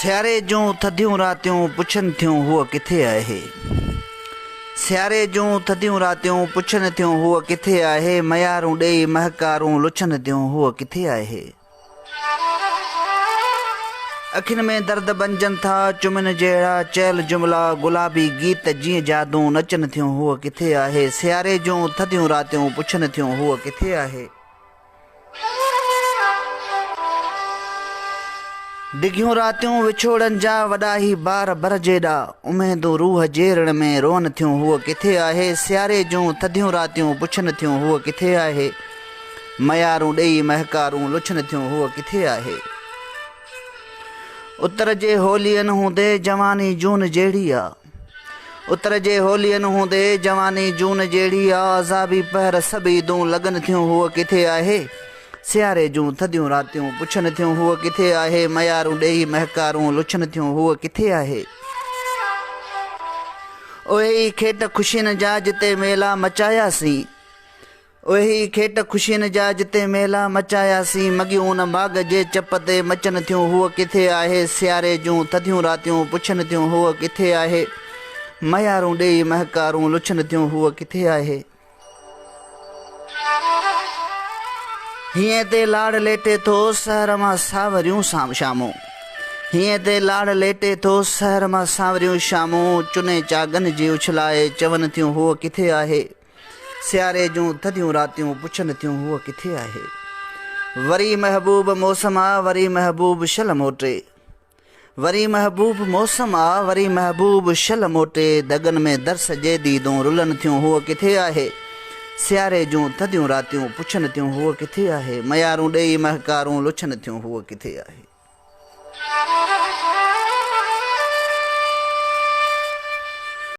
سياري جون ٿڌيون راتيون پڇن ٿيون هوء ڪٿي آهي؟ سياري جون ٿڌيون راتيون پڇن ٿيون هوء ڪٿي آهي؟ ميارون ڏيئي مهڪارون لڇن ٿيون هوء ڪٿي آهي؟ اکين ۾ درد بنجن ٿا چمن جهڙا چيل جملا گلابي گيت جيئن جادون نچن ٿيون هوء ڪٿي آهي؟ سياري جون ٿڌيون راتيون پڇن ٿيون هوء ڪٿي آهي؟ ڊگهيون راتيون وڇوڙن جا وڏا هي بار بر جيڏا اميدون روح جي رڻ ۾ روئن ٿيون هوء ڪٿي آهي سياري جون ٿڌيون راتيون پڇن ٿيون هوء ڪٿي آهي ميارون ڏيئي مهڪارون لڇن ٿيون هوء ڪٿي آهي اتر جي هولين هوندي جواني جون جهڙي آ. اتر جي هولين هوندي جواني جون جهڙي آ عذابي پهر سڀ عيدون لڳن ٿيون هوء ڪٿي آهي سياري جون ٿڌيون راتيون پڇن ٿيون هوء ڪٿي آهي ميارون ڏيئي مهڪارون لڇن ٿيون هوء ڪٿي آهي اهي ئي کيٽ خوشين جا جتي ميلا مچاياسين. اهي ئي کيٽ خوشين جا جتي ميلا مچاياسين، مڳيون ان ماڳ جي چپ تي مچن ٿيون، هوء ڪٿي آهي؟ سياري جون ٿڌيون راتيون پڇن ٿيون، هوء ڪٿي آهي؟ ميارون ڏيئي مهڪارون لڇن ٿيون، هوء ڪٿي آهي؟ هينئين تي لاڙ ليٽي ٿو، سحر مان سانوريون شامون. هينئين تي لاڙ ليٽي ٿو، سحر مان سانوريون شامون. چني چاڳن جي اڇلائي چون ٿيون، هوء ڪٿي آهي؟ سياري جون ٿڌيون راتيون پڇن ٿيون هوء ڪٿي آهي؟ وري محبوب موسم آ وري محبوب شل موٽي وري محبوب موسم آ وري محبوب شل موٽي دڳن ۾ درس جي ديدون رلن ٿيون هوء ڪٿي آهي؟ سياري جون ٿڌيون راتيون پڇن ٿيون هوء ڪٿي آهي؟ ميارون ڏيئي مهڪارون لڇن ٿيون هوء ڪٿي آهي؟